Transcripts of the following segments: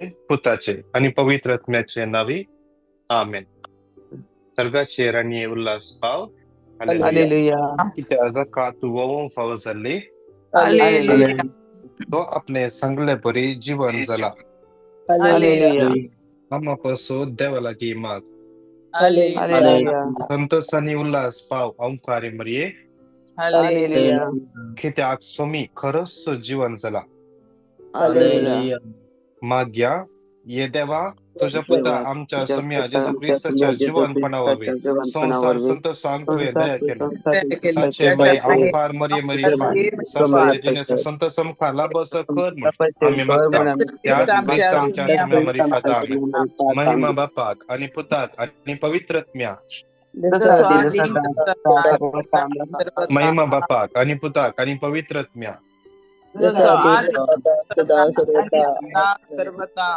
पुताचे आणि पवित्र आत्म्याचे नावी, आमेन. सर्गाचे राणये उल्हास पाव. हालेलुया. कित्याक तूं वोवोंक फावो जाल्ली. हालेलुया. तो आपले सांगले परी जीवन जाला. हालेलुया. आमा पासून देवा लागीं माग. हालेलुया. संतोष आनी उल्हास पाव ओंकारी मरये. हालेलुया. कित्याक स्वामी खरोच जीवन जाला. हालेलुया. माग्या ये देवा, तुझ्या पुता आमच्या स्वाम्या जेजू क्रिस्ताच्या जिवनपणा वरवीं संवसार संतोषान तुवें दया केली. ताचे माई ओंकार मरये मरी फाट संतोष मुखार लाभस कर म्हूण आमी मागता त्याच क्रिस्त आमच्या स्वाम्या मारिफात. आमेन. महिमा बापाक आणि पुताक आणि पवित्र आत्म्या. महिमा बापाक आणि पुताक आणि पवित्र आत्म्या.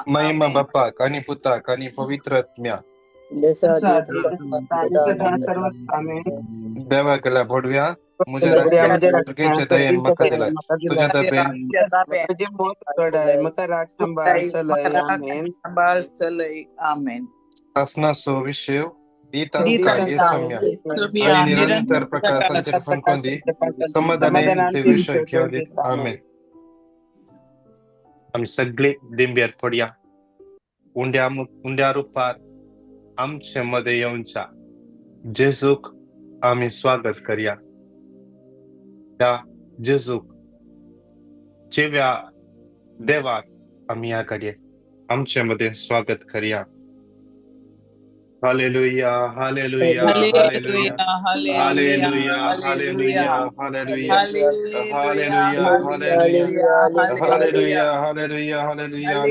महिमा बापाक आणि पुताक आणि पवित्र आत्म्या. देवा केल्या भोडव्या म्हज्या राखण्याच्या दयेन म्हाका दिलाय तुज्या दयेन. सासनाचो विशय दिता आणि निरंतर प्रकाशांचे फंकोंदी समाधानाने ते विषय घेऊन दीत. आमेन. आमी सगळे दिंब्यार पडया. उंड्या उंड्या रुपार आमचे मदें येवच्या जेजूक आमी स्वागत करया. त्या जेजूक जेव्या देवाक आमी ह्या घडये आमचे मदें स्वागत करया. Hallelujah, hallelujah, hallelujah, hallelujah, hallelujah, hallelujah, hallelujah, hallelujah, hallelujah, hallelujah, hallelujah, hallelujah, hallelujah,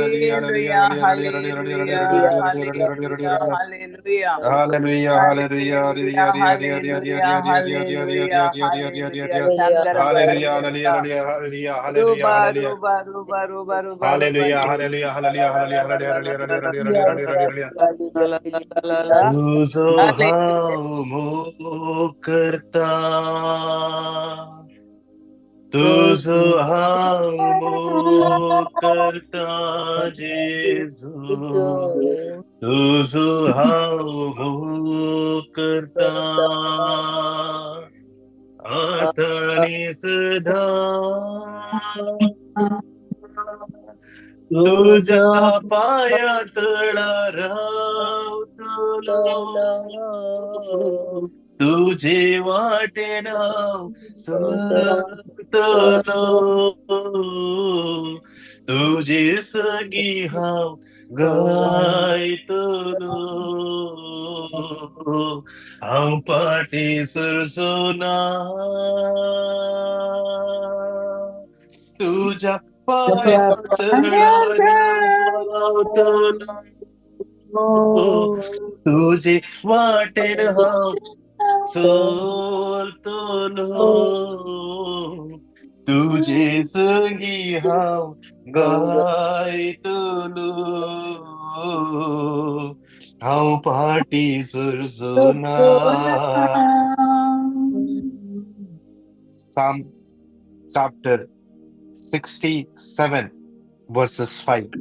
hallelujah, hallelujah, hallelujah, hallelujah, hallelujah. तुझो हांव मोग करता, तुझो हांव मोग करता जेजू, तुझो हांव मोग करता आतां आनी सदां. तुझ्या पाया तळा रावतलो, तुझे वाटेन हांव चलतलो, तुझे सगीं हांव गायतलो, हांव फाटीं सरचो ना. तुज्या पाया तळा रावतलो, तुझे वाटेन हांव चलतलो, तुझे संगी हांव गायतलो, हांव फाटीं सरचो ना. Psalm chapter 67 verses 5.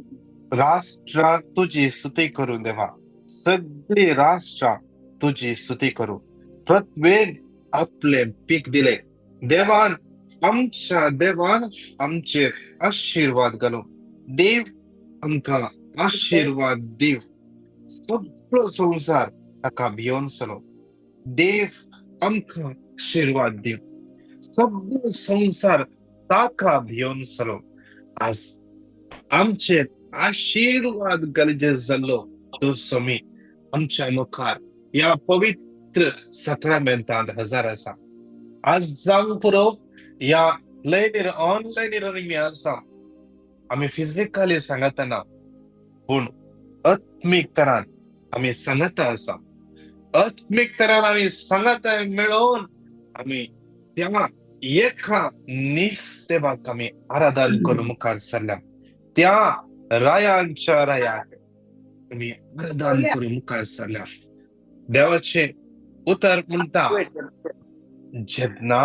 राष्ट्रां तुजी स्तुती करूं देवा, सगळी राष्ट्रां तुजी स्तुती करूं. पृथ्वेन आपले पीक दिले, देवान आमच्या देवान आमचेर आशिर्वाद घालूं. देव आमकां आशिर्वाद दिव. सगळो संवसार ताका भियोन चलो. देव आमकां आशिर्वाद दिव. सगळो संवसार ताका भियोन चलो. आज आमचेर आशिर्वाद गरजे जाल्लो तो स्वामी आमच्या मुखार ह्या पवित्र साक्रामेंतांत हजार आसा. आज जावंक पुरो ह्या लायनीर ऑनलायनीर आमी आसा. आमी फिजिकली सांगतना पूण आत्मीक तरान आमी सांगता आसा. आत्मीक तरान आमी सांगता मेळोवन आमी त्या एका निस्तेवाक आमी आराधन करून मुखार सरल्या. त्या रायांच्या रायाक आमी आराधन करून मुखार सरल्या. देवाचें उतर म्हणटा, जेन्ना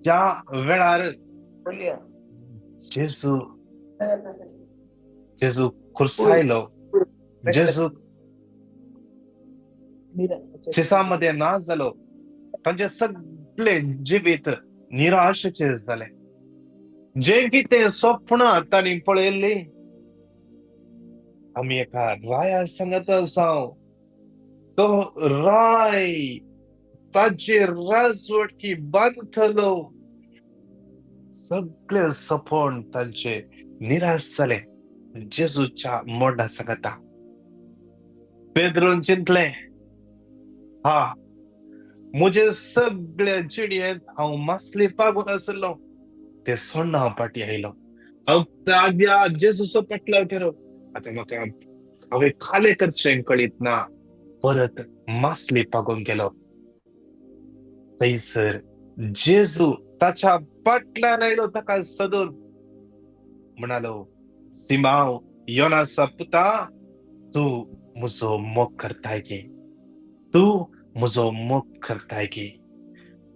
ज्या वेळार जेजू जेजू खुर्सायलो, जेजू जेसा मध्ये ना जालो, तांचे सगळे जिवीत निराशेचे जाले. जे कितें स्वप्न तांणी पळयल्ली, आमी एका राया सांगत आसाव, तो राय ताजे राजवटकी बांदतलो. सगळे सपन तांचे निराश जाले जेजूच्या मोडा सांगता. पेद्रून चिंतले, हा म्हजे सगळे जिणेंत हांव मासली पागून आसलो, ते सोडना हांव फाटी आयलो, हांव ताज्या जेजूचो फाटलाव केलो, आतां म्हाका हांवें खालें करचें कळीत ना, परत मासली पागून गेलो. थंयसर जेजू ताच्या फाटल्यान आयलो, ताका सदून म्हणालो, सिमांव योनासा पुता, तूं म्हजो मोग करताय गे, तूं म्हजो मोग करताय गे,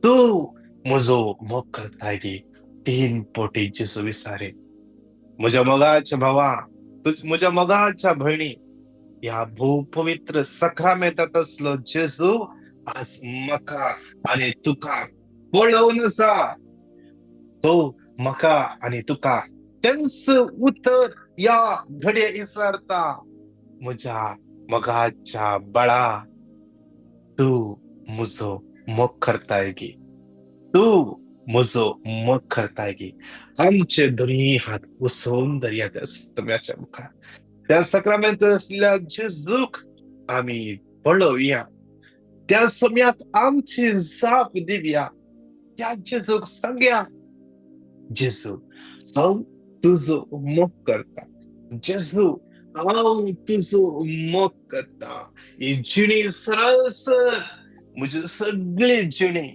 तूं म्हजो मोग करताय गे. 3 पोटी जेजू विचारे, म्हज्या मोगाच्या भावा, म्हज्या मोगाच्या भयणी, ह्या भोव पवित्र सक्रामेंतांत आसलो जेजू आज म्हाका आनी तुका पळोवन आसा. तो म्हाका आनी तुका तेंच उतर ह्या घडये विचारता, म्हज्या मोगाच्या बाळा, तूं म्हजो मोग करताय गे, तूं म्हजो मोग करताय गे. आमचे दोनी हात उसोवन धरया त्या सम्याच्या मुखार, त्या सक्रामेंत आसल्या जेजूक आमी पळोवया, त्या सम्याक आमची जाप दिवया, त्या जेजूक सांगया, जेजू हांव तुजो मोग करता, जेजू हांव तुजो मोग करता. ही जिणी सरासर म्हजी सगळी जिणी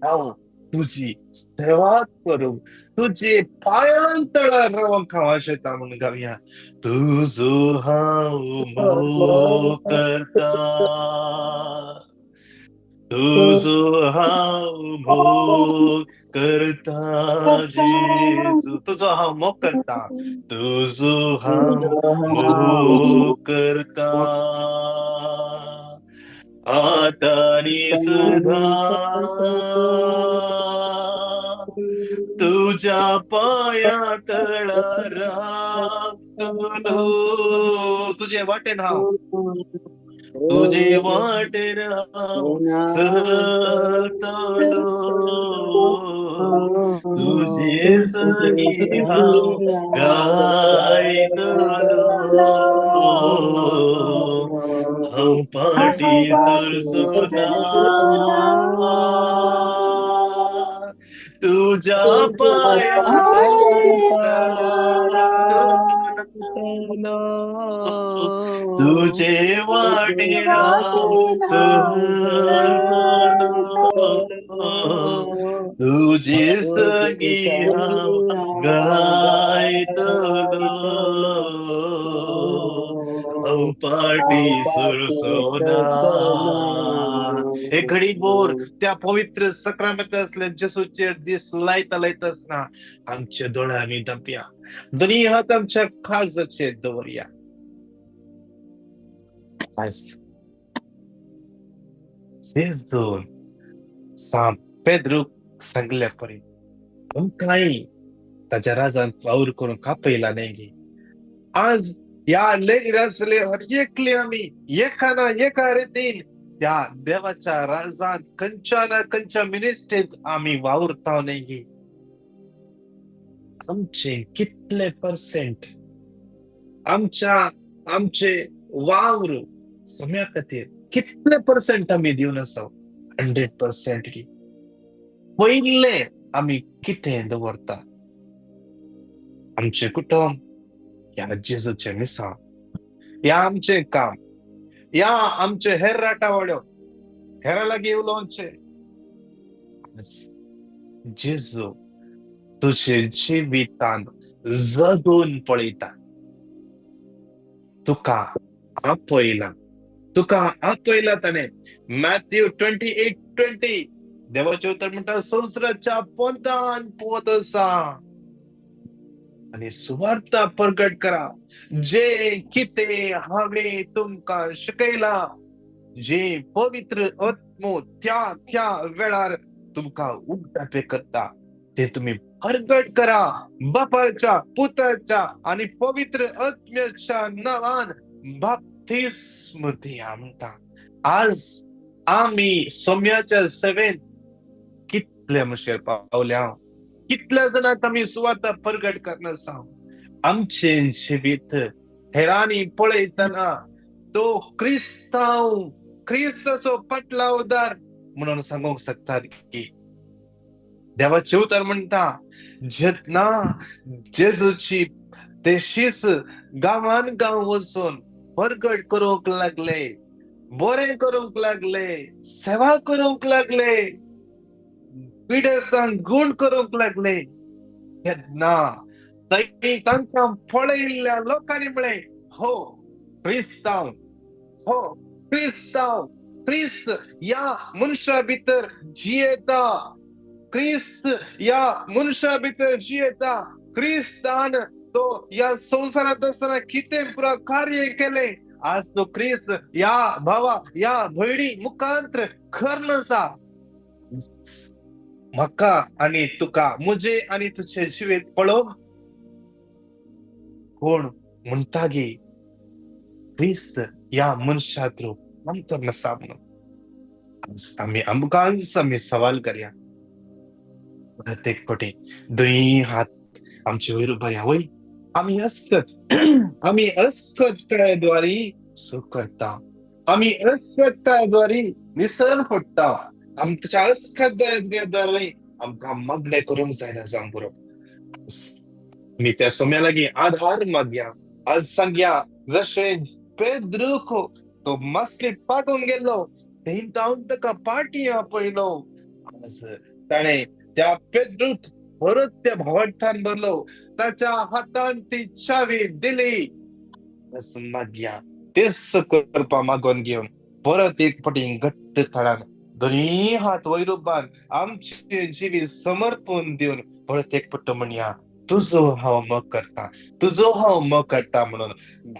हांव तुजी सेवा करूंक, तुजे पांयां तळार रावंक हांव आशेता म्हणून गावया. तुजो हांव मोग करता, तुजो हांव मोग करता जेजू, तुजो हांव मोग करता, तुजो हांव मोग करता, आतां आनी सदां तुज्या पांयां तळार रावतलो. तुजे वाटेन हांव, तुजे वाटेन हांव चलतलो, तुजे सगीं हांव गायतलो, हांव फाटीं सरचो ना, तुज्या पांयां तुजे वाटेन हांव चलतलो, तुजे सगीं हांव गायतलो, हांव फाटीं सरचो ना. एक घडी बोर त्या पवित्र सक्रामेंत आसल्या जेजूचेर दीस लायता लायता आसतना आमचे दोळे आमी धांपया, दोनी हात आमच्या काळजाचेर दवरया. जेजून सांत पेद्रूक सांगल्या परी आमकांय ताच्या राजान वावर करून कापयला न्ही गे. आज ह्या लेगीर हर एकले आमी एका ना एका रितीन त्या देवाच्या राजांत खंयच्या ना खंयच्या मिनिस्ट्रींत आमी वावुरता न्ही गे. आमचे कितले पर्सेंट आमच्या आमचे वावर सम्या खातीर कितले पर्सेंट आमी दिवन आसा? 100% गी. पयले आमी कितें दवरता? आमचें कुटुंब, ह्या जेजूचें मिसांव, ह्या आमचें काम, ह्या आमचे हेर राटावळ्यो, हेरा लागीं उलोवचें. जेजू तुजे जिवितान जगून पळयता, तुका आपयला, तुका आपयला ताणें. मॅथ्यू 28:20 देवाचें उतर म्हणटा, संवसाराच्या पोंतान पोत आसा. आनी सुवार्ता प्रगट करा. जे कितें हांवें तुमकां शिकयलां, जे पवित्र आत्मो त्या त्या वेळार तुमकां उगडापे करता ते तुमी प्रगट करा. बापाच्या, पुताच्या आनी पवित्र आत्म्याच्या नांवान बाप्तिस्म दिया म्हणटा. आज आमी सोम्याच्या सेवेंत कितले मुशेर पावल्या, कितल्या जाणांक आमी सुवार्ता प्रगट करना आसा. आमचें जिवीत हेरांनी पळयतना तो क्रिस्तांव, क्रिस्ताचो पाटलावदार म्हणून सांगूंक शकतात की देवाचें उतर म्हणटा, जेन्ना जेजूची ते शीस गांवान गांव वचून प्रगट करूंक लागले, बरें करूंक लागले, सेवा करूंक लागले, पिडेस्तांक गूण करूंक लागले, तेन्ना तांकां पळयल्ल्या लोकांनी म्हळें, हो क्रिस्तांव, हो क्रिस्तांव, क्रिस्त ह्या मनशा भितर जियेता, क्रिस्त ह्या मनशा भितर जियेता. क्रिस्तान तो ह्या संवसारांत आसतना कितें पुरा कार्य केलें, आज तो क्रिस्त ह्या भावा, ह्या भयणी मुखांत्र खर्न आसा. म्हाका आनी तुका, म्हजें आनी तुजें जिवीत पळोव, कोण म्हणटा गी क्रिस्त ह्या मनशा थ्रू आमकां आसा म्हणून. आमी आमकांच आमी सवाल करया. परत एक फावटी दोनी हात आमचे वयर उबारया. वय आमी अस्कत, आमी अस्कतकायद्वारी सुख करता, आमी अस्कतकायद्वारी निसर पडटा, आमच्या अस्कतकायद्वारी आमकां मागणें करूंक जायना जावंक पुरो. आमी त्या सोम्या लागीं आधार मागया. आज सांगया, जशें पेद्रूक तो मासली पाठोवन गेल्लो, थंय ताका पाटी आपयलो, आज ताणें त्या पेद्रूक परत त्या भावार्थान भरलो, ताच्या हातान ती चावी दिली. मागया तेच करपा मागोवन घेवन परत एक फावटी घट्ट थळान दोनी हात वयर उबारून आमचे जिवीत समर्पण दिवन परत एक फावट म्हणया, तुजो हांव मोग करता, तुजो हांव मोग करता म्हणून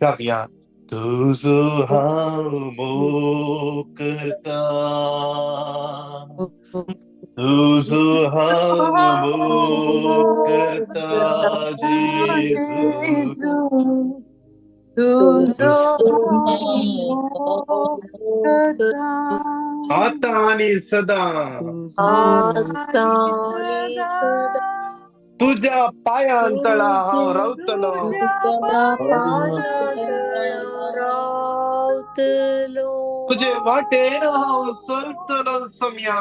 गावया. तुजो हांव मोग करता, तुजो हांव मोग करता जेजू, तुजो मोग करता, आतां आनी सदां, आतां आनी सदां, तुज्या पांयां तळा हांव रावतलो, तुजे वाटेन हांव चलतलो सोम्या,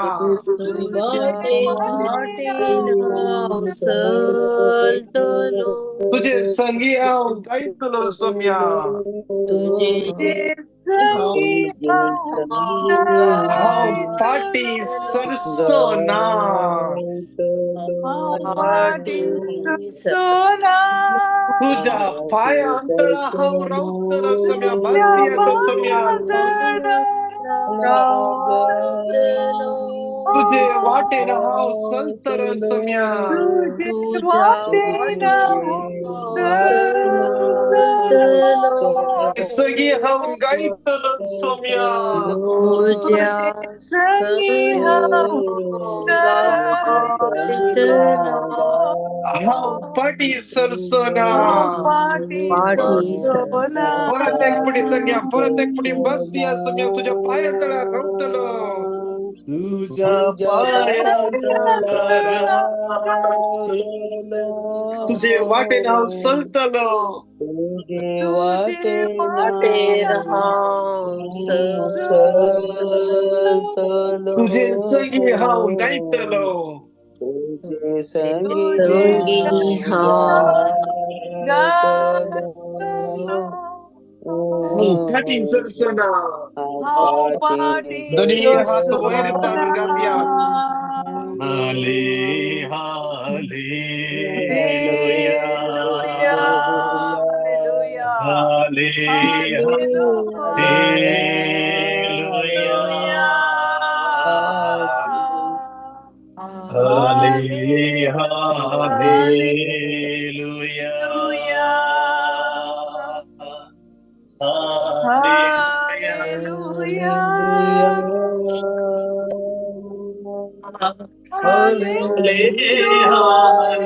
तुजे संगी हांव गायतलो सोम्या, हांव फाटीं सरचो ना, तुज्या पांयां तळा हांव रावतलो सोम्या, बासया सोम्या, तुजे वाटेन हांव चलतलो सोम्या, सगळी हांव गायतलो सोम्या, हांव फाटीं सरचो ना. परत एक फावटी सांगया, परत एक फावटी बस दिया सोम्या, तुज्या पांयां तळा रावतलो, तुज्या पांयां तळा रावतलो, तुजे वाटेन हांव चलतलो, तुजे वाटेन हांव चलतलो, तुजे संगी हांव गायतलो, तुजे संगी हांव गायतलो, फाटीं सरचो ना. दोनी हात वयर उबारून गावया. हाले हालेलुया, हाले हालेलुया, हाले hallelujah, Hallelujah.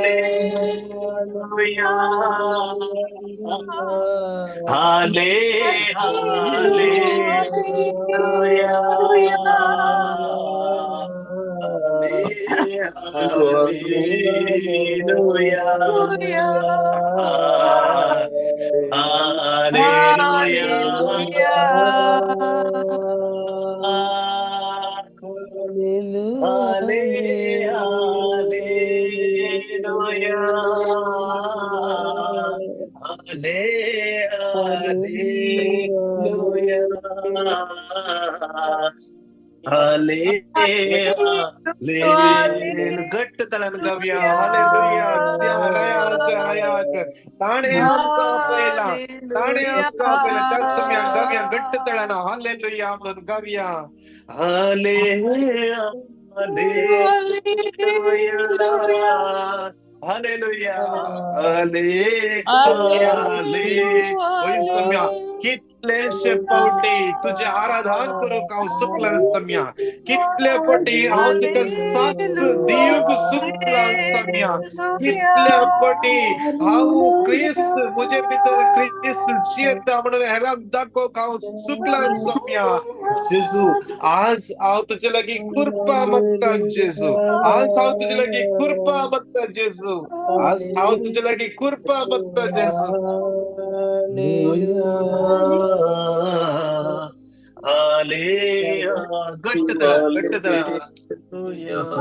Hallelujah. Hallelujah. Hallelujah. Hallelujah. Hallelujah. Hallelujah. घट्ट तळान गावया. हालेलुया. त्या रायाच्या रायाक ताणे आमकां आपयला, ताणे आमकां आपयला. त्याच समयाक गावया घट्ट तळान हालेलुया म्हणून गावया. हालेलुया. हालेलुया. हालेलुया. सम्या कितलेशे पावटी तुझे आराधन करूंक हांव सुकलां सम्या. कितले पटी हांव तुका साक्ष दिवंक सुकलां सम्या. कितले पटी हांव क्रिस्त म्हजे भितर क्रिस्त जियेता म्हणून हेरांक दाखोवंक हांव सुकलां सम्या. जेजू आज हांव तुजे लागीं कृपा मागता जेजू. आज हांव तुजे लागीं कृपा मागता जेजू. आज हांव तुजे लागीं कृपा मागता जेजू. हालेलुया. घट्ट तळा, घट्ट तळा. जेजू,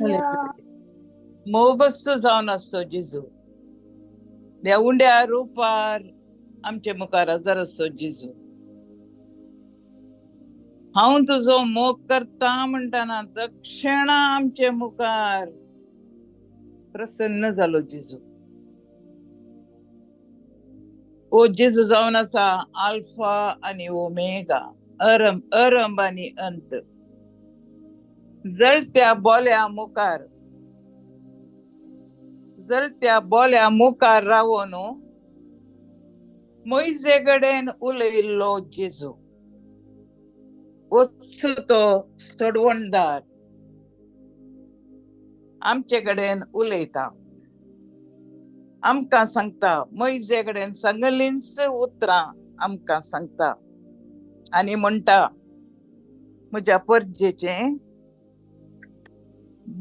जेजू. मोगस्तू जावन आसचो जेजू. त्या उंड्या रुपार आमचे मुखार हजर आसचो जेजू. हांव तुजो मोग करता म्हणटाना दक्षिणा आमचे मुखार प्रसन्न जालो जेजू. ओ जेजू जावन आसा आल्फा आनी ओमेगा, अरंभ आनी अंत. जळत्या बोल्या मुखार, जळत्या बोल्या मुखार रावन मोयजे कडेन उलयल्लो जेजू. वचू तो सोडवणदार आमचे कडेन उलयता, आमकां सांगता. मोयजे कडेन सांगलींच उतरां आमकां सांगता आनी म्हणटा, म्हज्या परजेचें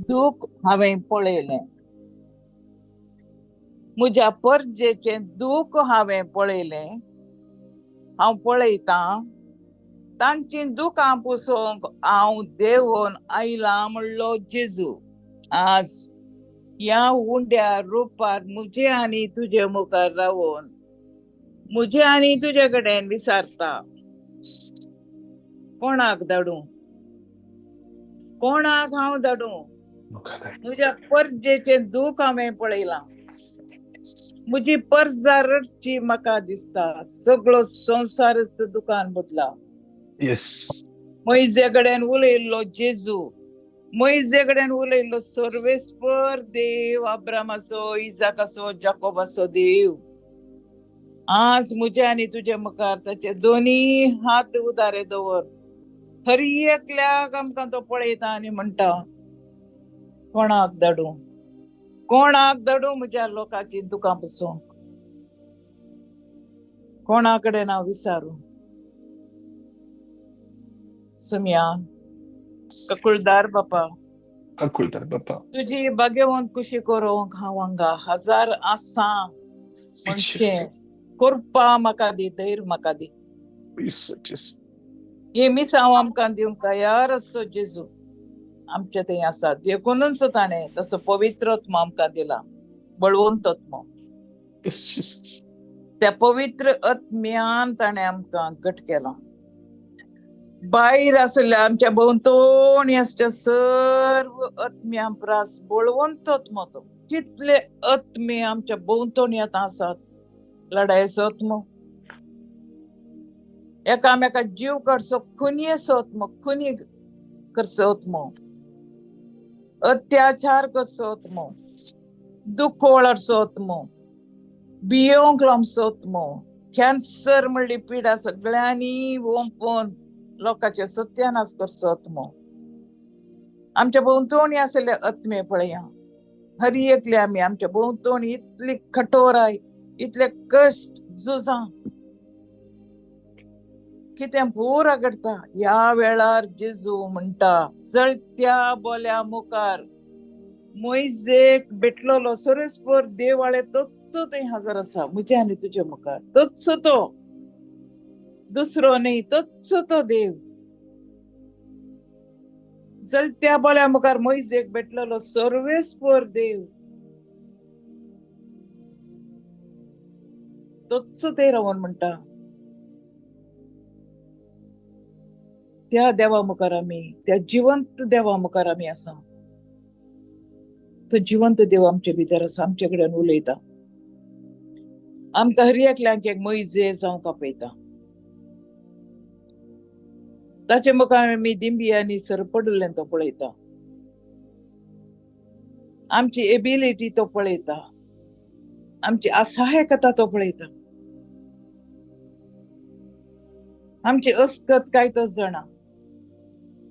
दूख हांवें पळयलें, म्हज्या परजेचें दूख हांवें पळयलें. हांव पळयतां तांची दुकां पुसोवंक हांव देंवोन आयलां म्हणलो जेजू. आज ह्या उंड्या रुपार म्हजे आनी तुजे मुखार रावोन म्हजे आनी तुजे कडेन विचारता, कोणाक धाडूं, कोणाक हांव धाडूं? म्हज्या परजेचें दूख हांवें पळयलां, म्हजी परजा रडची म्हाका दिसता. सगळो संवसारच दुकान बदला. मोयजे कडेन उलयल्लो जेजू, मोयजे कडेन उलयल्लो सर्वेस्पर देव, अब्रामाचो, इजाकाचो, जाकोबाचो देव, आज म्हज्या आनी तुजे मुखार ताचे दोनी हात उदारे दवर. हर एकल्याक आमकां तो पळयता आनी म्हणटा, कोणाक धाडूं, कोणाक धाडूं म्हज्या लोकांची दुकां पुसूंक? कोणा कडेन हांव विचारूं? सुमया, ककुळदार बापा, काकुळदार बापा, तुजी भाग्यवंत खुशी करूंक हांव हांगा हजार आसा म्हणचे कृपा म्हाका दी, धैर्य म्हाका दी. हे मिसांव आमकां दिवंक तयार आसचो जेजू आमचे थंय आसा, देखूनच ताणें तसो पवित्र आत्मो आमकां दिला, बळवंत आत्मो. त्या पवित्र आत्म्यान ताणें आमकां घट केलां. भायर आसल्या आमच्या भोंवतणी आसच्या सर्व आत्म्यां प्रास बळवंत आत्मो तो. कितले आत्मे आमच्या भोंवतणी आतां आसात. लडायचो आत्मो, एकामेका जीव काडचो खुनयेचो आत्मो, खुनी करचो आत्मो, अत्याचार करचो आत्मो, दुखोळ हाडचो आत्मो, भियोंक लांबचो आत्मो, कॅन्सर म्हणली पिडा सगळ्यांनी ओंपून लोकांचे सत्यानाश करचो आत्मो. आमच्या भोंवतणी आसले आत्मे पळया, हर एकले आमी आमच्या भोंवतणी इतली कठोराय, इतले कश्ट, झुजां, कितें पुरा घडटा. ह्या वेळार जेजू म्हणटा, जळत्या बोल्या मुखार मोयजेक भेटलेलो सोरेस्पर देवाळे तोच थंय हजर आसा, म्हज्या आनी तुज्या मुखार. तोच तो, दुसरो न्ही, तोच तो देव. जळत्या बोल्या मुखार मोयजेक भेटलेलो सर्वेस्पर देव तोच थंय रावन म्हणटा. त्या देवा मुखार आमी, त्या जिवंत देवा मुखार आमी आसा. तो जिवंत देव आमचे भितर आसा, आमचे कडेन उलयता, आमकां हर एकल्यांक एक मोयजे जावंक आपयता. ताचे मुखार आमी दिंबियांनी सरपडलें तो पळयता, आमची एबिलिटी तो पळयता, आमची असहायकता तो पळयता, आमची अस्कत काय तो जाणा,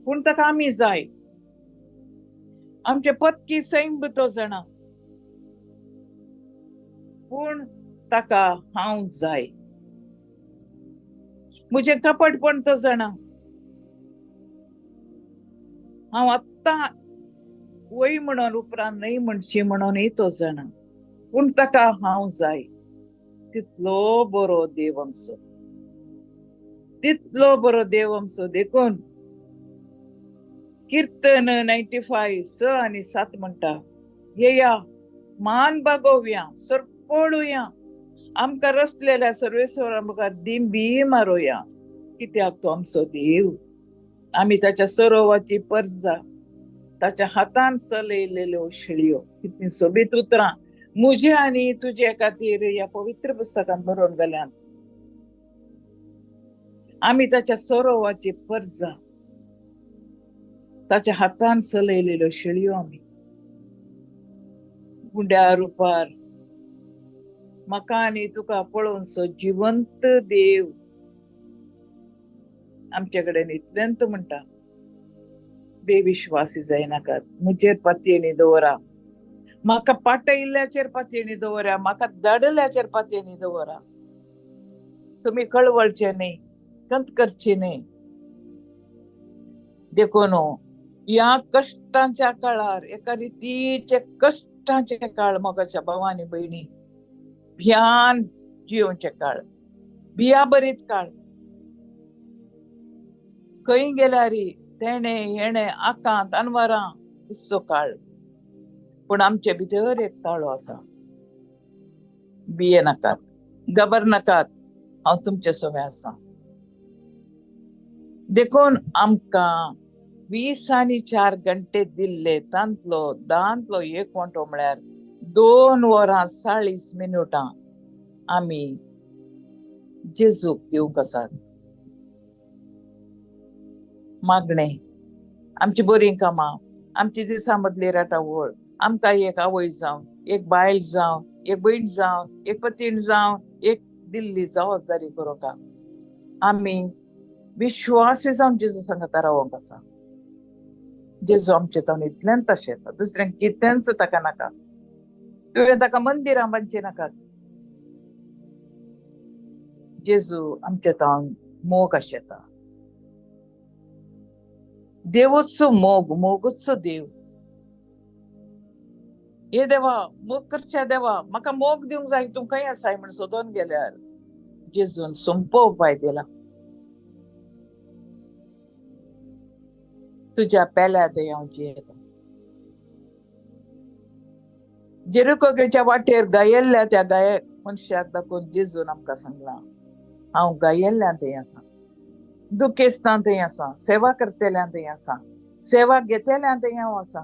पूण ताका आमी जाय. आमचे पत्की सैम तो जाणा, पूण ताका हांव जाय. म्हजें कपटपण तो जाणा, हांव आत्तां वय म्हणून उपरांत न्हय म्हणची म्हणूनय तो जाणा, पूण ताका हांव जाय. तितलो बरो देव आमचो, तितलो बरो देव आमचो. देखून किर्तन 95 6 आनी 7 म्हणटा, येया मान बागोवया, सरपडुया, आमकां रचलेल्या सर्वेश्वरा मुखार दिंबी मारोया, कित्याक तो आमचो देव. आमी ताच्या सरोवाची परजा, ताच्या हातान चलयलेल्यो शेळयो. कितली सोबीत उतरां म्हजे आनी तुजे खातीर ह्या पवित्र पुस्तकांत बरोवन गेल्यांत. आमी ताच्या सरोवाची परजा, ताच्या हातान चलयलेल्यो शेळयो. आमी गुंड्या रुपार म्हाका आनी तुका पळोवनसो जिवंत देव आमचे कडेन इतल्यांत म्हणटा, बेविश्वासी जायनाकात, म्हजेर पातयेणी दवरा, म्हाका पाटयिल्ल्याचेर पातयेणी दवरा, म्हाका धाडल्याचेर पातयेणी दवरा. तुमी कळवळचे न्ही, कंत करची न्ही. देखून ह्या कश्टांच्या काळार, एका रितीचे कश्टांचे काळ, मोगाच्या भावानी भयणी, भियान जियोवचे काळ, भिया बरीत काळ. खंय गेल्यार तेणे हेणे आकांत अनवरां दिसचो काळ, पूण आमचे भितर एक ताळो आसा, भिये नाकात, घाबर नाकात, हांव तुमचे सवे आसा. देखून आमकां 20 आनी 4 घंटे दिल्ले, तांतलो 10 एक वांटो म्हळ्यार 2 वरां 40 मिनटां आमी जेजूक दिवंक आसात. मागणें, आमची बरीं कामां, आमची दिसा मदली राटावळ, आमकां एक आवय जावं, एक बायल जावं, एक भयण जावं, एक पतीण जावं, एक दिल्ली जबाबदारी करूंक आमी विश्वासी जावन जेजू सांगता रावंक आसा. जेजू आमचे तावन इतल्यान तशें येता, दुसऱ्यांक कितेंच ताका नाका. तुवें ताका मंदिरां बांदचें नाका. जेजू आमचे तावन मोग आशेता. देवूच मोग, मोगूच देव. हे देवा, मोग करच्या देवा, म्हाका मोग दिवंक जाय, तूं खंय आसाय म्हण सोदून गेल्यार जेजून सोंपो उपाय दिला. तुज्या पेल्या थंय हांव जियेता. जेरुकोच्या वाटेर गायेल्ल्या त्या गायक मनशाक दाखोवन जेजून आमकां सांगलां, हांव गायेल्ल्या थंय आसा, दुखेस्तां थंय आसा, सेवा करतल्या थंय आसा, सेवा घेतल्या थंय हांव आसा.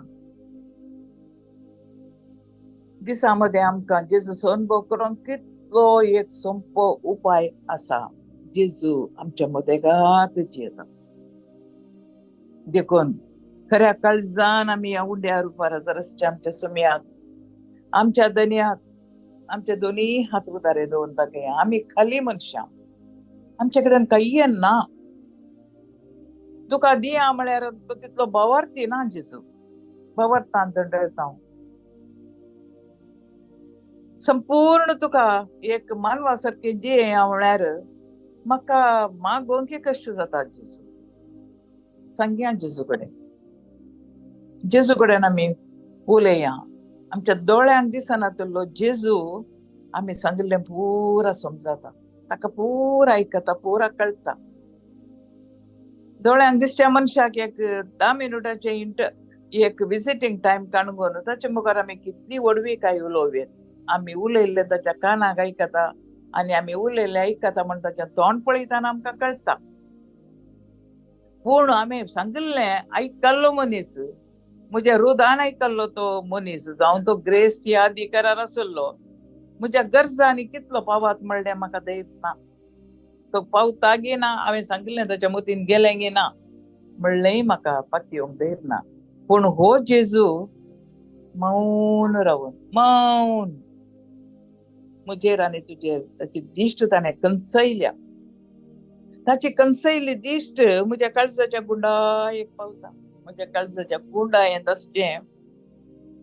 दिसा मदें आमकां जेजूचो अनुभव करूंक कितलो एक सोंपो उपाय आसा. जेजू आमच्या मदेगात जियेता. देखून खऱ्या काळजान आमी ह्या उंड्या रुपार रस्त्या आमच्या सुम्याक, आमच्या दनयाक, आमचे दोनी हात उदारे दवरून दाखया. आमी खाली मनशां, आमचे कडेन कांय ना. तुका दिया म्हळ्यार तो तितलो भावार्थी ना जेजू, भावार्थान दंडळता. संपूर्ण तुका एक मानवा सारकें जिये म्हळ्यार म्हाका मागोवंक कश्ट जाता जेजू. सांगया जेजू कडेन, जेजू कडेन आमी उलया. आमच्या दोळ्यांक दिसनातलो जेजू आमी सांगिल्लें पुरा समजाता, ताका पुरा आयकता, पुरा कळटा. दोळ्यांक दिसच्या मनशाक एक 10 मिनटाचें एक विजिटींग टायम काडून ताचे मुखार आमी कितली व्हडवी काय उलोवयेत. आमी उलयल्लें ताच्या कानाक आयकता आनी आमी उलयल्लें आयकता म्हण ताचें तोंड पळयतना आमकां कळटा. पूण आमी सांगिल्लें आयकल्लो मनीस, म्हज्या रुदान आयकल्लो तो मनीस, जावं तो ग्रेस ह्या अधिकारार आसलो, म्हज्या गरजांनी कितलो पावात म्हणलें म्हाका दैत ना, तो पावता गी ना, हांवें सांगिल्लें ताच्या मतीन गेलें गी ना म्हणलेंय म्हाका पातयेवंक धैर्य ना. पूण हो जेजू मौन रावन, मौन म्हजेर आनी तुजेर ताची दिश्ट ताणें कणसयल्या. ताची कणसयल्ली दिश्ट म्हज्या काळजाच्या गुंडायेक पावता. म्हज्या काळजाच्या गुंडायेंत आसचें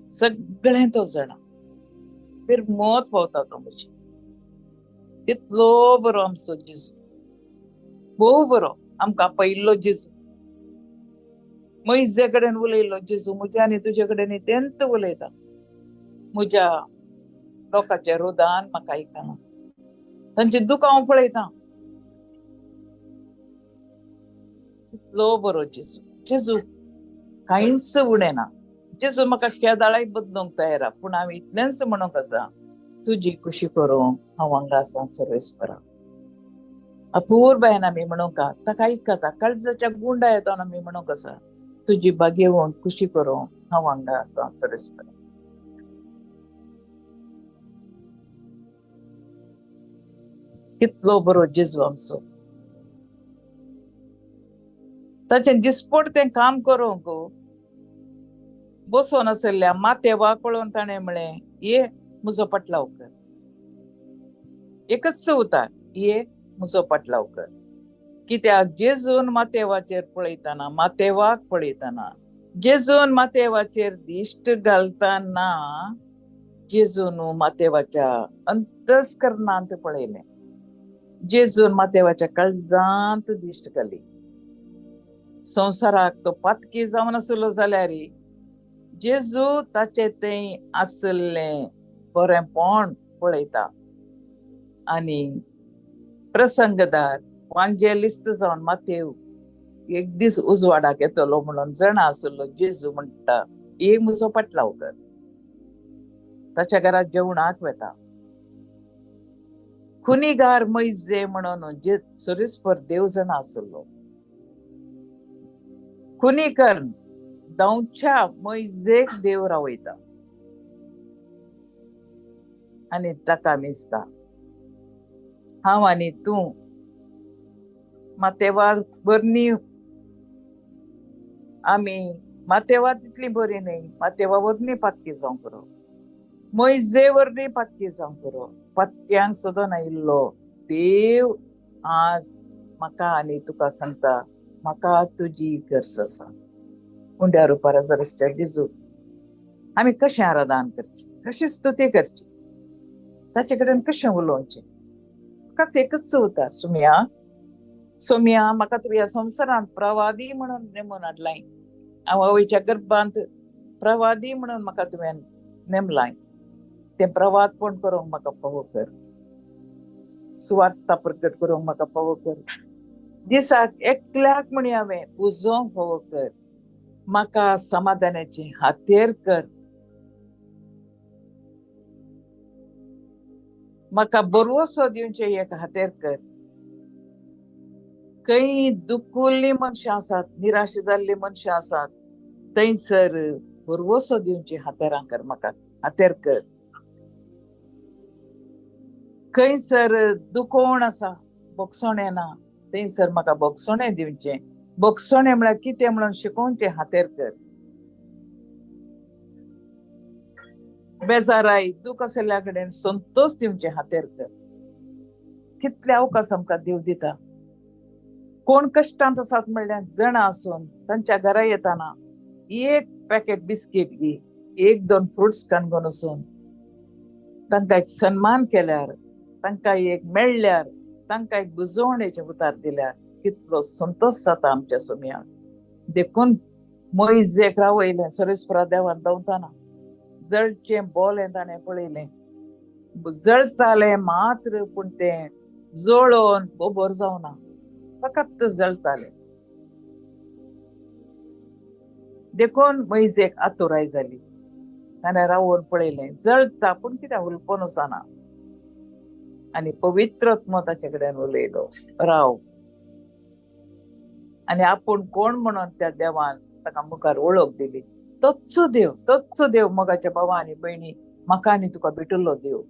सगळें तो जाणा, फिरमत पावता तो म्हजी. तितलो बरो आमचो जेजू, भोव बरो. आमकां पयल्लो जेजू, म्हजे कडेन उलयल्लो जेजू म्हज्या आनी तुजे कडेन तेंत उलयता. म्हज्या लोकांचें रुदान म्हाका आयकना, तांची दुकां हांव पळयता. तितलो बरो जेजू. जेजू कांयच उणें ना. जेजू म्हाका केदाळाय बदलूंक तयार आसा, पूण हांव इतलेंच म्हणूंक आसा, तुजी खुशी करूंक हांव हांगा आसा सर्वेस्परा. अपूर्बायेन आमी म्हणूंक ताका आयकता, काळजाच्या गुंडा येता आमी म्हणूंक आसा, तुजी बागेवन खुशी करूंक हांव हांगा आसा सर्वेस्परा. कितलो बरो जेजू आमचो. ताचें दिसपट तें काम करूंक बसोन आसल्या मातेवाक पळोवन ताणें म्हळें, ये म्हजो पाटलाव कर. एकच उतार, ये म्हजो पाटलाव कर. कित्याक जेजून मातेवाचेर पळयतना, मातेवाक पळयतना, जेजून मातेवाचेर दिश्ट घालतना, जेजून मातेवाच्या अंतस्करणांत पळयलें, जेजून मातेवाच्या काळजांत दिश्ट घाली. संवसाराक तो पातकी जावन आसलो जाल्यार जेजू ताचे थंय आसलें बरेंपण पळयता आनी प्रसंगदार वांजेलिस्त जावन मातेव एक दीस उजवाडाक येतलो म्हणून जाणा आसलो जेजू म्हणटा, एक म्हजो पाटलाव कर. ताच्या घरात जेवणाक वेता. खुनीगार मैजे म्हणून जे सुरेस्पर देव जाणा आसलो, खुनी करून धांवच्या मैजेक देव रावयता आनी ताका मिसता. हांव आनी तूं मातेवा बरनी, आमी मातेवा तितली बरी न्हय, मातेवा वरनी पातकी जावंक पुरो, मैजे वरनी पातकी जावंक पुरो. पातक्यांक सुद्दां आयिल्लो देव आज म्हाका आनी तुका सांगता, म्हाका तुजी गरज आसा. उंड्या रुपार रस्त्यार जेजू आमी कशें आराधन करचें, कशी स्तुती करची, ताचे कडेन कशें उलोवचें. म्हाकाच एकच उतार, सुमया सोम्या म्हाका तुवें ह्या संवसारांत प्रवादी म्हणून नेमून हाडलाय, हांव आवयच्या गर्भांत प्रवादी म्हणून म्हाका तुवें नेमलाय, तें प्रवादपण करूंक म्हाका फावो कर, सुवार्ता प्रकट करूंक म्हाका फावो कर, दिसाक एकल्याक म्हणी हांवें पुजोवंक फावो कर, म्हाका समाधानाची हातेर कर, म्हाका बरवसो दिवचें एक हातेर कर. खंय दुकुल्ली मनशां आसात, निराश जाल्ली मनशां आसात, थंयसर बरवसो दिवची हातेरां कर, म्हाका हातेर कर. खंयसर दुखोवण आसा, बोगसोणें ना, थंयसर म्हाका बोगसोणें दिवचें, बोगसोणें म्हळ्यार कितें म्हणून शिकोवचें हातेर कर. बेजाराय दुख आशिल्ल्या कडेन संतोष दिवचें हातेर कर. कितले अवकाश आमकां देव दिता. कोण कश्टांत आसात म्हणल्यार जाणां आसून तांच्या घरा येताना एक पॅकेट बिस्कीट घे, एक दोन फ्रुट्स काणगोन वचून तांकां एक सन्मान केल्यार, तांकां एक मेळ्ळ्यार, तांकां एक बुजवणेचें उतार दिल्यार कितलो संतोष जाता आमच्या सोम्याक. देखून मोइजेक रावयलें सरेस्परा देवान दवताना जळचें बोलें ताणें पळयलें, जळतालें मात्र पूण तें जळोवन गोबोर जावना, फकत जळतालें. देखून मोइजेक आतुराय जाली, ताणें रावोवन पळयलें जळता पूण कित्याक हुलपोन वचना, आनी पवित्र आत्मो ताचे कडेन उलयलो, राव. आनी आपूण कोण म्हणून त्या देवान ताका मुखार वळख दिली. तोच देव, तोच देव मोगाच्या भावा आनी भयणी, म्हाका आनी तुका भेटिल्लो देव,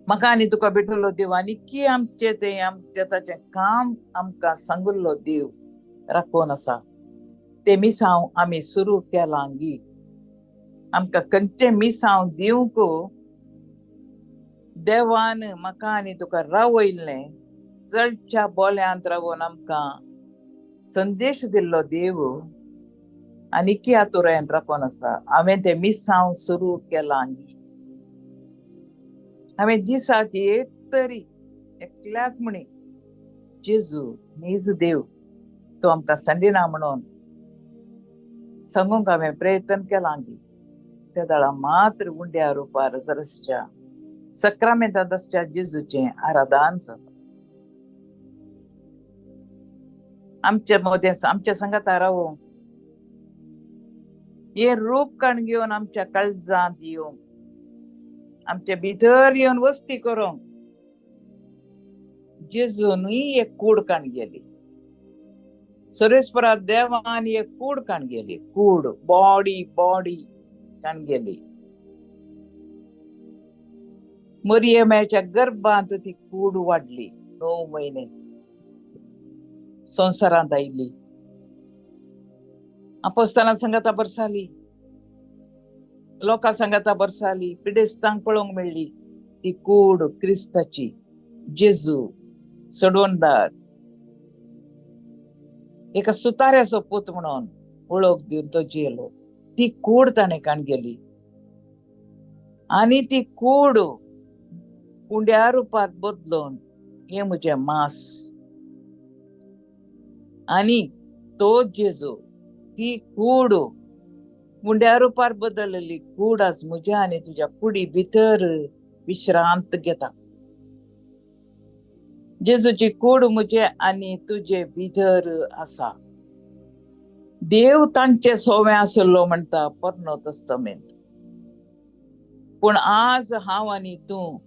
म्हाका आनी तुका भेटिल्लो देव, आनी की आमचें तें आमचें ताचें काम आमकां सांगिल्लो देव राखून आसा. तें मिसांव आमी सुरू केलां गी, आमकां खंयचें मिसांव दिवंक देवान म्हाका आनी तुका रावयल्लें, जळच्या बोल्यांत रावून आमकां संदेश दिल्लो देव आनी की आतुरायेन राखून आसा. हांवें तें मिसांव सुरू केलां गी, हांवें दिसाक एक तरी एकल्याक म्हणी जेजू नीज देव तो आमकां सांडिना म्हणून सांगूंक हांवें प्रयत्न केलां गी. त्या दळा मात्र उंड्या रुपार जरसच्या सक्रामेंतांत आसच्या जेजूचें आराधन जाता. आमचे मदें आमच्या सांगाता रावूंक हें रूप काण घेवन आमच्या काळजांत येवंक, आमचे भितर येवन वस्ती करूंक जेजूनय एक कूड काण गेली. सरेस्परा देवान एक कूड काण गेली, कूड बॉडी बॉडी काण गेली. मरियमाच्या गर्भांत ती कूड वाडली, 9 म्हयने संवसारांत आयली, आपोस्तालां सांगाता बरसाली, लोकां सांगाता बरसाली, पिडेस्तांक पळोवंक मेळ्ळी ती कूड क्रिस्ताची, जेजू सोडवणदार, एका सुताऱ्याचो पूत म्हणून वळख दिवन तो जियेलो. ती कूड ताणें काण गेली आनी ती कूड उंड्या रुपांत बदलून हें म्हजें मांस आनी तो जेजू ती कूड उंड्या रुपार बदलली कूड आज म्हज्या आनी तुज्या कुडी भितर विश्रांत घेता. जेजूची कूड म्हजे आनी तुजे भितर आसा. देव तांचे सोवे आसलो म्हणटा पोरनो तस्तमेंत, पूण आज हांव आनी तूं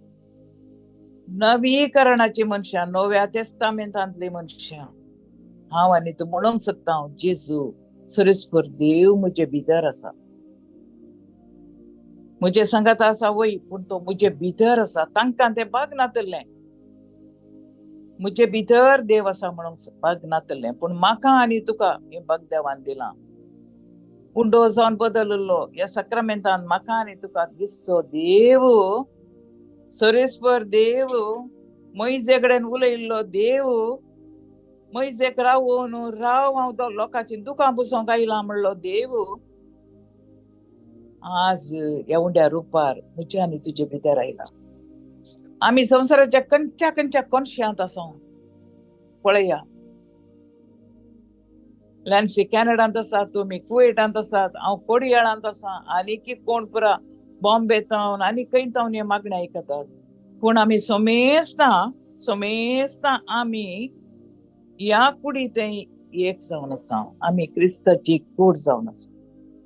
नवीकरणाची मनशां, नव्या तेस्तामेंतांतली मनशां, हांव आनी तूं म्हणूंक सोदता जेजू सरेस्पर देव म्हजे भितर आसा, म्हजे सांगात आसा वय, पूण तो म्हजे भितर आसा. तांकां तें भाग नातलें, म्हजे भितर देव आसा म्हणूंक भाग नातलें, पूण म्हाका आनी तुका हें भाग देवान दिलां. उंडो जावन बदललो ह्या सक्रामेंतान म्हाका आनी तुका दिसचो देव, सरेस्पर देव, मोयजे कडेन उलयल्लो देव, मोयजेक रावून राव हांव लोकांची दुकां पुसोवंक आयला म्हणलो देव आज ह्या उंड्या रुपार म्हज्या आनी तुजे भितर आयला. आमी संवसाराच्या खंयच्या खंयच्या कोनशांत आसा, पळया. लॅन्सी कॅनडांत आसा, तुमी कुवेटांत आसात, हांव कोडियाळांत आसा, आनी की कोण पुरा बॉम्बे तावन आनी खंय तावन हे मागणें आयकतात. पूण आमी सोमेस्ता सोमेस्ता आमी ह्या कुडी थंय एक जावन आसा. आमी क्रिस्ताची कूड जावन आसा,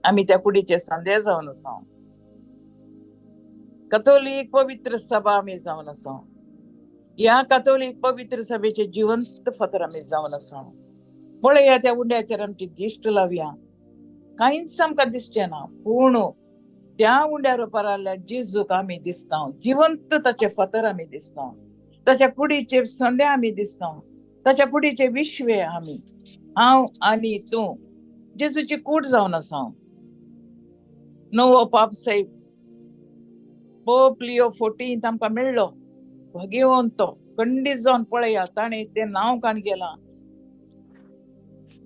आमी त्या कुडीचे सांदे जावन आसा. कथोलीक पवित्र सभा आमी जावन आसा. ह्या कथोलीक पवित्र सभेचे जिवंत फातर आमी जावन आसा. पळया त्या उंड्याचेर आमची दिश्ट लावया. कांयच आमकां दिसचें ना, पूण त्या उंड्या रुपार आयिल्ल्या जेजूक आमी दिसता, जिवंत ताचे फातर आमी दिसता, ताच्या कुडीचे संदे आमी दिसता, ताच्या कुडीचे विश्वे आमी, हांव आनी तूं जेजूची कूड जावन आसा. नवो पाप साहेब पोप लियो 14 आमकां मेळ्ळो, भाग्यवंत तो खंडीत जावन पळया ताणें तें नांव काण गेलां.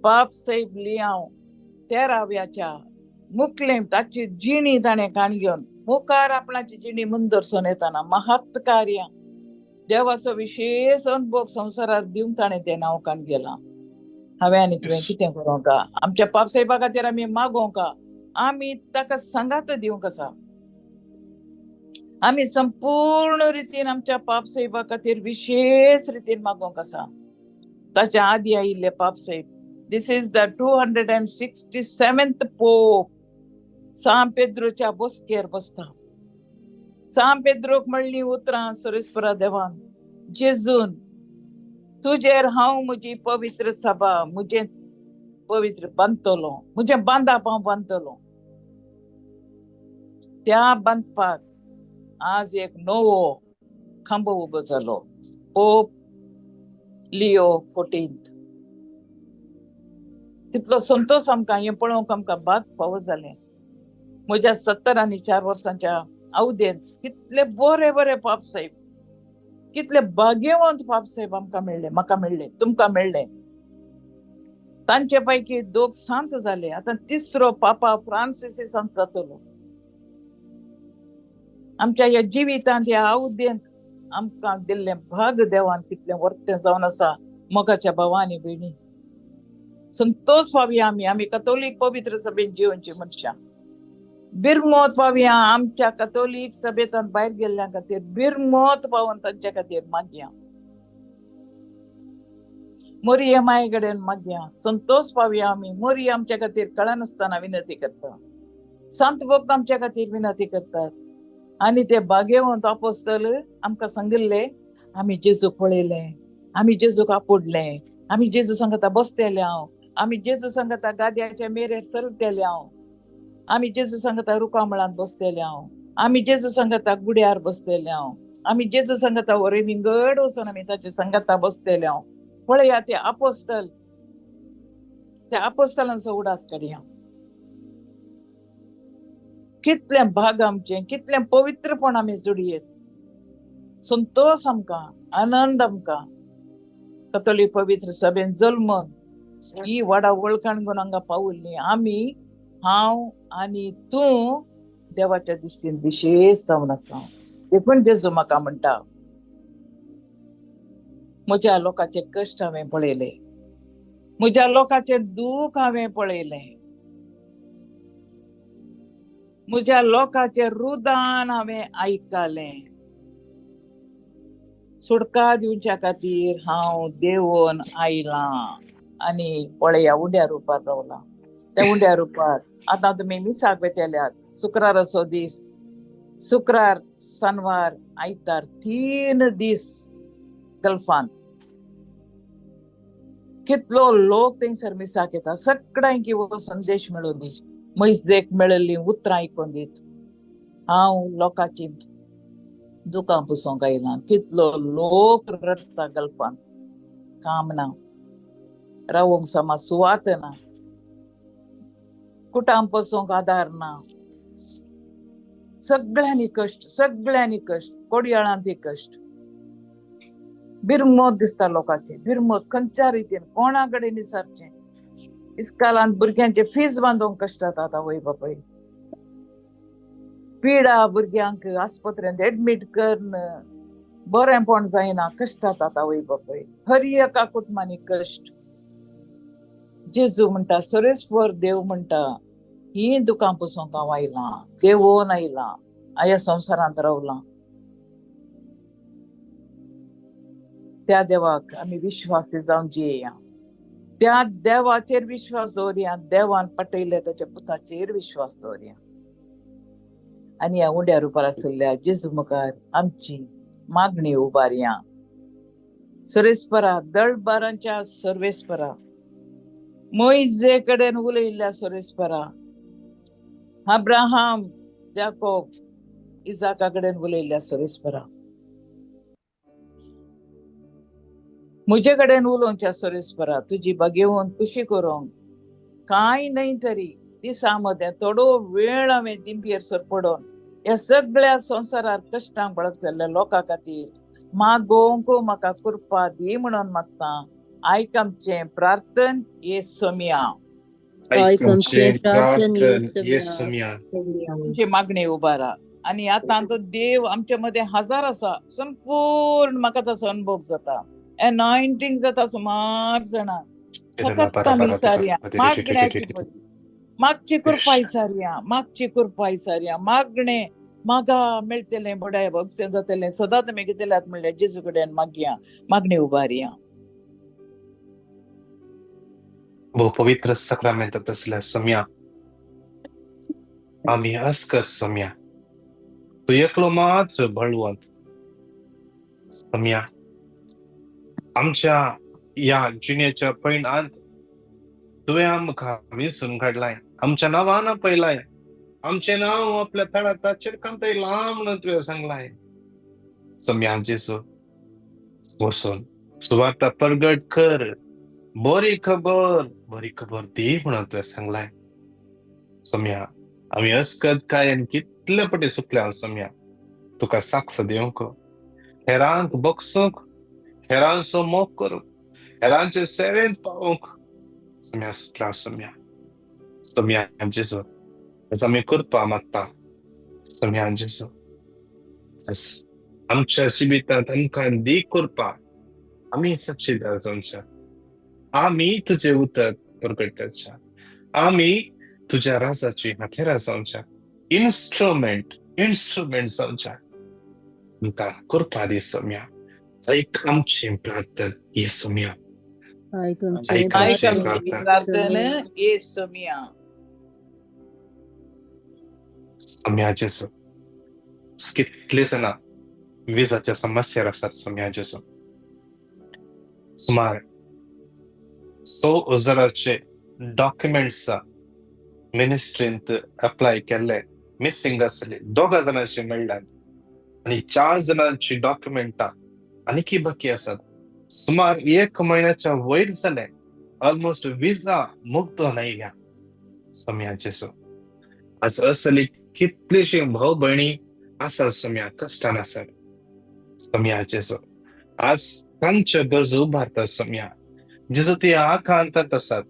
पाप साहेब लियांव 13व्याच्या मुखलें ताची जिणी ताणें काण घेवन मुखार आपणाची जिणी मुंदरसून येताना महत्त कार्य देवाचो विशेष अनुभव संवसारार दिवंक ताणें तें नांव काण गेलां. हांवें आनी तुवें कितें करूंक? आमच्या पाप साहेबा खातीर आमी मागोवंक, आमी ताका सांगात दिवंक आसा. आमी संपूर्ण रितीन आमच्या पाप साहेबा खातीर विशेष रितीन मागोवंक आसा. ताच्या आदी आयिल्ले पाप साहेब, this is the 267th pope. San पेद्रोच्या बसकेर बसता. सांत पेद्रोक म्हणली उतरां सुरेश्वरा देवान, जेजून तुजेर हांव म्हजी पवित्र सभा म्हजें पवित्र बांदतलो, म्हजें बांदाप हांव बांदतलो. त्या बांदपाक आज एक नवो खांबो उबो जालो, पोप लियो 14. तितलो संतोश आमकां हें पळोवंक आमकां भाग फावो जालें. म्हज्या 74 वर्सांच्या अवधेंत कितले बरे बरे पाप साहेब, कितले भाग्यवंत पाप साहेब आमकां मेळ्ळे, म्हाका मेळ्ळे, तुमकां मेळ्ळे. तांचे पैकी 2 सांत जाले, आतां तिसरो पापा फ्रांसिस सांत जातलो. आमच्या ह्या जिवितांत ह्या अवधेंत आमकां दिल्लें भाग देवान कितलें वर्तें जावन आसा. मोगाच्या भावा आनी भयणी, संतोष पावया आमी, आमी कथोलीक पवित्र सभेन जिवनची मनशां. बिरमोत पावया आमच्या कथोलीक सभेंत भायर गेल्ल्या खातीर, बिरमोत पावून तांच्या खातीर मागया, मोरये माये कडेन मागया, संतोष पावया आमी. मोरये आमच्या खातीर कळनासतना विनंती करता, संत भक्त आमच्या खातीर विनंती करतात. आनी ते भाग्यवंत आपोस्तल आमकां सांगिल्ले, आमी जेजूक पळयलें, आमी जेजूक आपुडलें, आमी जेजू सांगता बसतले हांव, आमी जेजू सांगता गाद्याच्या मेरेर चलतले हांव, आमी जेजू सांगता रुखामळांत बसतले हांव, आमी जेजू सांगता गुड्यार बसतले हांव, आमी जेजू सांगता वरे विंगड वचून आमी ताचे सांगता बसतले हांव. पळया ते आपोस्तल, त्या आपोस्तलांचो उडास काडया. कितलें भाग आमचें, कितलें पवित्रपण आमी जोडयेत. संतोष आमकां, आनंद आमकां. कथोलीक पवित्र सभेन जल्मन ही वाडा वळखाण घेवन हांगा पावल्ली आमी, हांव आनी तूं देवाच्या दिश्टीन विशेष जावन आसा. देखून जेजू म्हाका म्हणटा, म्हज्या लोकांचे कश्ट हांवें पळयले, म्हज्या लोकांचें दूख हांवें पळयलें, म्हज्या लोकांचें रुदान हांवें आयकलें. सुटका दिवच्या खातीर हांव देवून आयलां. आनी पळया उंड्या रुपार रावलां. त्या उंड्या रुपार आतां तुमी मिसाक वयतल्यात. शुक्राराचो दीस, शुक्रार, शनवार, आयतार, 3 दीस गल्फान कितलो लोक थंयसर मिसाक येता. सगळ्यांक हो संदेश मेळूं दी, मैजेक मेळिल्लीं उतरां आयकून दीत. हांव लोकांची दुकां पुसोंक आयलां. कितलो लोक रडटा गल्फान, काम ना, रावोंक समा सुवात ना, कुटां पसूंक आदार ना. सगळ्यांनी कश्ट, सगळ्यांनी कश्ट, कोडयाळांत कश्ट. बिरमोत दिसता लोकांचे, बिरमोत खंयच्या रितीन कोणा कडेन विचारचें. इस्कालांत भुरग्यांचे फीज बांदूंक कश्ट जाता आतां वय बापाय. पिडा भुरग्यांक आस्पत्रेंत एडमीट करून बरेंपण जायना, कश्टात आतां आवय बापूय, हर एका कुटुंबांनी कश्ट. जेजू म्हणटा, सर्वेस्पर देव म्हणटा, ही दुकां पुसूंक हांव आयलां, देवोन आयलां, ह्या संवसारांत रावलां. त्या देवाक आमी विश्वासी जावन जियेया, त्या देवाचेर विश्वास दवरया, देवान पटयले ताच्या पुताचेर विश्वास दवरया आनी ह्या उंड्या रुपार आशिल्ल्या जेजू मुखार आमची मागणी उबारया. सर्वेस्परा, दळबारांच्या सर्वेस्परा, मोयजे कडेन उलयल्ल्या सर्वेस्परा, अब्राहम, जाकोब, इजाका कडेन उलयल्ल्या सर्वेस्परा, म्हजे कडेन उलोवच्या सर्वेस्परा, तुजी बगेवन खुशी करूंक कांय न्हय तरी दिसा मदें थोडो वेळ हांवें दिंपयेर सरपडोन ह्या सगळ्या संवसारार कश्टांक बळक जाल्ल्या लोकां खातीर मागोवंक म्हाका कृपा दी म्हणून मागता. आयक आमचें प्रार्थन येसोमिया. आमची मागणी उबारा. आनी आतां तो देव आमचे मदें हजार आसा, संपूर्ण म्हाका ताचो अनुभव जाता, एनॉयंटींग जाता सुमार जाणां. फकत आमी सारया मागण्याची, मागची कृपा सारया, मागची कृपा सारया, मागणे मागा मेळटलें, बड्या भक्तें जातलें, सदांच आमी घेतल्यात म्हणल्यार जेजू कडेन मागया, मागणी उबारया. भोव पवित्र साक्रामेंतांत आसल्या सोम्या, आमी अस्कर सोम्या, तूं एकलो मात्र बळवंत सोम्या. आमच्या ह्या जिणेच्या पयणांत तुवें आमकां वेंचून काडलाय, आमच्या नांवान आपयलाय, आमचें नांव आपल्या तळाताचेर कांतय लांब म्हणून तुवें सांगलाय. सोम्या जेजू, वचून सुवार्ता प्रगट कर, बरी खबर, बरी खबर दी म्हणून तुवें सांगलाय. सोम्या, आमी अस्कत कायन कितले पटी सुकल्या सोम्या, तुका साक्ष दिवंक, हेरांक बगसूंक, हेरांचो मोग करूंक, हेरांचे सेवेंत पावोवंक सोम्या सुकल्या सोम्या. सोम्या जेजू, आज आमी कृपा मागता सोम्या जेजू, आमच्या जिवितांत आमकां दी कृपा, आमी साक्षीदार जावच्या, आमी तुजें उतर प्रगट करच्या, आमी तुज्या राजाची हातेरां जावच्या, इन्स्ट्रुमेंट, इन्स्ट्रुमेंट जावच्या. आमकां कृपा दी सोम्या. ऐक आमचें प्रार्थन ये सोम्या, ऐक आमचें प्रार्थन ये सोम्या. सोम्या जेजू, कितले जाणां विजाच्या समस्येर आसात सोम्या जेजू. सुमार 6,000 डॉक्युमेंट्स मिनिस्ट्रींत अप्लाय केल्ले मिसिंग आसले, 2 जाणांची मेळ्ळ्यात आनी 4 जाणांची डॉक्युमेंटां आनीकी बाकी आसात. सुमार 1 म्हयन्याच्या वयर जाले, ऑलमोस्ट विजा मुक्त नाही ह्या सोम्या जेजू. आज असली कितलीशी भाव भयणी आसात सोम्या, कश्टान आसात सोम्या जेजू. आज तांच्यो गरजो उबारतात सोम्या जेजू, ती आकांतात आसात.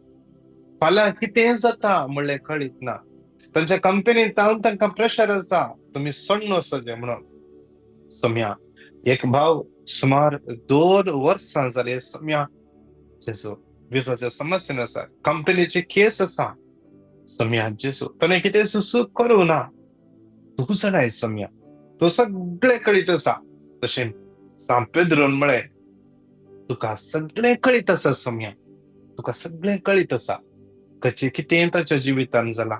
फाल्यां कितें जाता म्हणलें कळीत ना, तांच्या कंपनीत तावन तांकां प्रेशर आसा, तुमी सोडून वचचें म्हणून. सोम्या, एक भाव सुमार 2 वर्सां जाली सोम्या जेजू विजाच्या समस्येन आसा, कंपनीची केस आसा सोम्या जेजू. ताणें कितें सुसूक करूं ना, तूं जाणाय सोम्या, तूं सगळें कळीत आसा. तशें सांत पेद्रून म्हळें, तुका सगळें कळीत आसा सोम्या, तुका सगळें कळीत आसा, कचें कितें ताच्या जिवितान जालां,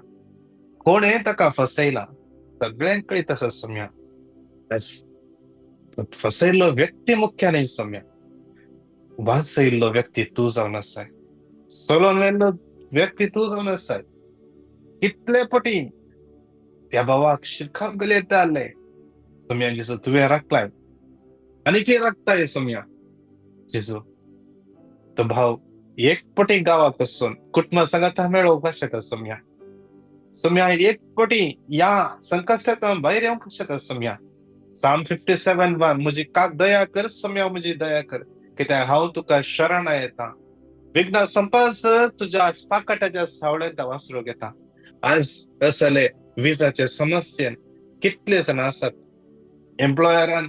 कोणें ताका फसयला, सगळें कळीत आसा सोम्या. फसयल्लो व्यक्ती मुख्य न्हय सोम्या, वाचयल्लो व्यक्ती तूं जावन आसाय, सोलोन व्हेल्लो व्यक्ती तूं जावन आसाय. कितले पटी त्या भावाक शिरखाप गलयता आसले सोम्या जेजू, तुवें राखलाय आनी कितें राखताय सोम्या जेजू. तो भाव एक पटी गांवाक वचून कुटुंबा सांगाता मेळोवंक शकता सोम्या. सोम्या एक पटी ह्या संकश्टांत भायर येवंक शकता सोम्या. Psalm 57:1, म्हजी काक दया कर सोम्या, म्हजी दया कर, कित्याक हांव तुका शरण येता, विघ्न संपासर तुज्या पाकाटाच्या सावळेंत वासरो घेता. आज असले विजाचे समस्येन कितले जाण आसात, एम्प्लॉयरान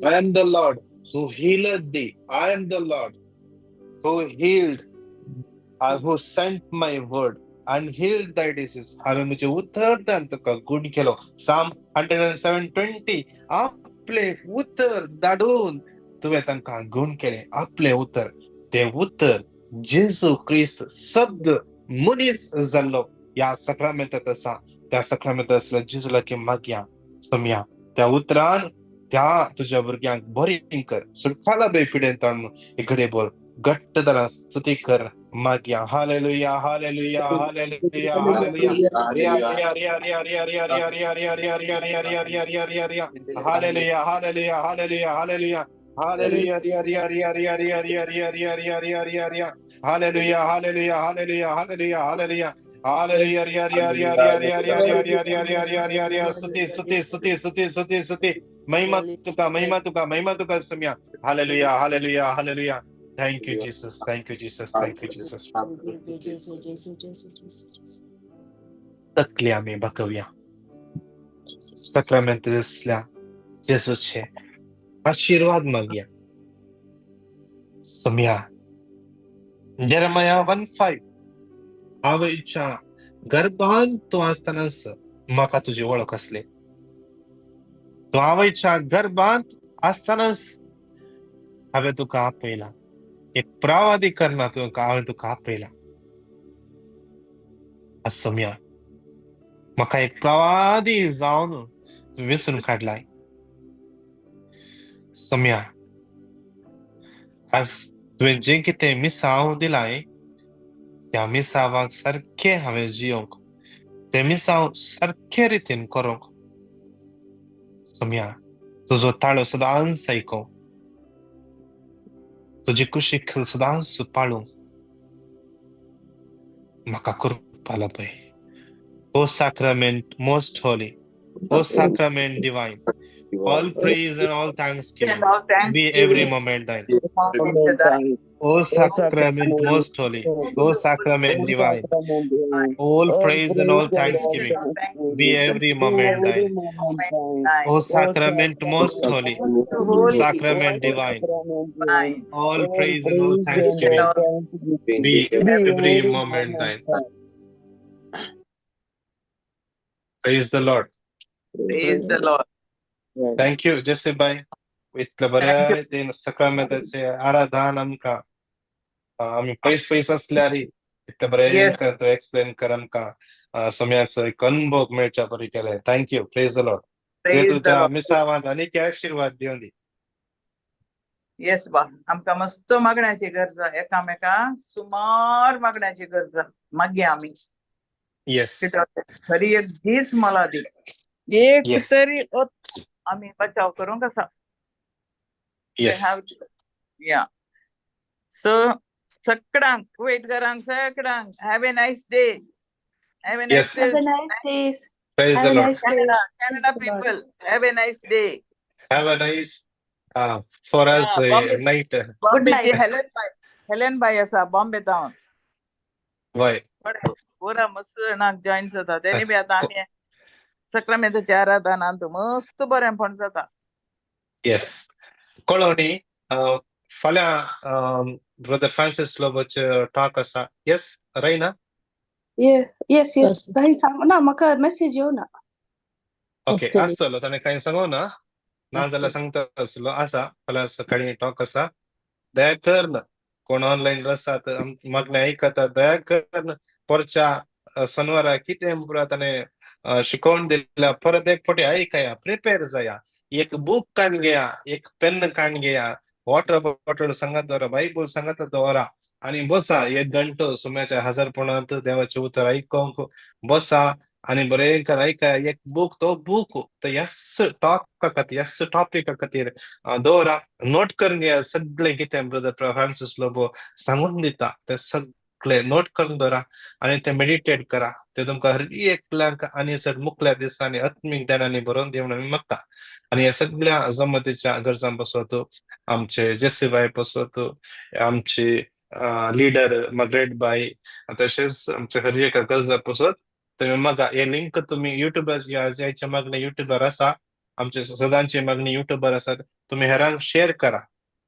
I am the Lord who healed thee. I am the Lord who healed, who sent my word and healed thy disease. हांवें म्हजें उतर धाडून तुका गूण केलो. Psalm 107:20. आपले उतर धाडून तुवें तांकां गूण केलें. आपलें उतर, तें उतर जेजू क्रिस्त शब्द मनीस जाल्लो ह्या सक्रामेंतात आसा. त्या सक्रामेंत आसल्या जेजू लागीं मागया, सोमया त्या उतरान त्या तुज्या भुरग्यांक बरें कर, सुटकाला बे पिडेन ताणून एक घडये बोल घट्ट जाल्यार स्तुती कर मागया. Hallelujah, hallelujah, hallelujah, hallelujah. Riya Riya Riya Riya Riya Riya Riya Riya Riya Riya Riya Riya Riya Riya Riya Riya Riya. Hallelujah, hallelujah, hallelujah, hallelujah, hallelujah. Riya Riya Riya Riya Riya Riya Riya Riya Riya Riya Riya Riya. Hallelujah, hallelujah, hallelujah, hallelujah, hallelujah, hallelujah. Riya Riya Riya Riya Riya Riya Riya Riya Riya Riya Riya Riya Riya. स्तुती स्तुती स्तुती स्तुती स्तुती स्तुती. महिमा तुका, महिमा तुका, महिमा तुका सम्या. Hallelujah, hallelujah, hallelujah. Thank you Jesus, thank you Jesus, thank you Jesus. तकली आमी बाकवया सक्रामेंत दिसल्या जेजूचे आशीर्वाद मागया. सम्या जेरमाया 1:5. आवयच्या गर्भान तूं आसतनाच म्हाका तुजी वळख आसली. तूं आवयच्या गर्भांत आसतनाच हांवें तुका आपयला. एक प्रावादी करना तुका हांवें तुका आपयला. सोम्या म्हाका एक प्रवादी जावन तूं वेंचून काडलाय. सोम्या आज तुवें जें कितें मिसांव दिलाय त्या मिसावाक सारकें हांवें जियोंक, तें मिसांव सारके रितीन करूंक. सोम्या तुजो ताळो सदांच आयकूंक, तुजी कुशीक सदांच पाळूंक म्हाका कृपा लाभय. O sacrament most holy, O sacrament divine, all praise and all thanksgiving And all be thanksgiving every moment thine. O sacrament most holy, O sacrament divine, all praise and all thanksgiving be every moment thine. O sacrament most holy, sacrament divine, all praise and all thanksgiving be every moment thine. Praise the Lord. Praise the Lord. Thank you, Jesse bhai. इतले बऱ्या रितीन सक्रामेंताचे आराधन आमकां आमी पयस पयस आसल्यार इतले बरें तूं एक्सप्लेन कर आमकां सम्याचो एक अनुभव मेळच्या बरी केलें. Thank you. Praise the Lord. तुज्या मिसावांत आनीक आशिर्वाद दिवन दी. येस बा, आमकां मस्त मागण्याची गरज, एकामेका सुमार मागण्याची गरज मागया आमी. येस, खरी एक दीस मला दी एक तरी आमी बचाव करूंक आसा. या सो सगळ्यांक कुवेटकारांक सगळ्यांक have a nice day. Have a nice day. Have a nice day. Praise the Lord. Canada people, have a nice day. Have a nice for us night. बॉम्बेची Helen bye, Helen bye आसा Bombay town. वय पुरा मस्त जाणांक join जाता. तेणी बी आतां आमी सक्रामेंताच्या आराधनांत मस्त बरेंपण जाता. येस, कळोवणी फाल्यां ब्रदर फ्रांसीस लोबोचे टॉक आसा. येस रायना? Yes yes. कांय सांग ना म्हाका, मेसेज येवना. ओके, आसतलो ताणें कांय सांगो ना, ना जाल्यार सांगता आसलो. आसा फाल्यां सकाळीं टॉक आसा. दया करून कोण ऑनलायन आसात मागणें आयकता, दया करून परच्या शनिवारा कितें पुरा ताणें शिकोवन दिल्या परत एक फावटी आयकया, प्रिपेर जाया. एक बूक काडून घेया, एक पेन काडून घेया, वॉटर बॉटल सांगात दवरा, बायबल सांगात दवरा आनी बसा एक घंटो सुम्याच्या हजारपणांत देवाचें उतर आयकोंक बसा आनी बरें कर आयकया. एक बूक, तो बूक तो यस टॉका खातीर, यस टॉपिका खातीर दवरा, नोट करून घेया सगळें कितें ब्रदर फ्रांसीस लोबो सांगून दिता तें सगळें नोट करून दवरा आनी तें मेडिटेट करा. ते तुमकां हर एकल्यांक आनी सर मुखल्या दिसांनी आत्मीक ज्ञानांनी बरोवन दी म्हणून आमी मागता. आनी ह्या सगळ्या जमतीच्या गरजां पासत, आमचे जेसी बाय पासत, आमची लिडर मार्ग्रेट बाय, तशेंच आमच्या हर एका गरजा पासत तुमी मागा. हे लिंक तुमी युट्यूबार ह्या मागणे युट्यूबार आसा, आमचे सदांची मागणी युट्यूबार आसात, तुमी हेरांक शेअर करा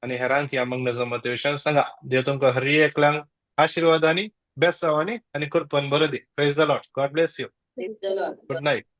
आनी हेरांक ह्या मागण्या जमते विशयान सांगा. देव तुमकां हर एकल्यांक आशिर्वाद आनी बेसांव आनी आनी कृपन बरो दी. Praise the Lord. God bless you. Praise the Lord. Good night.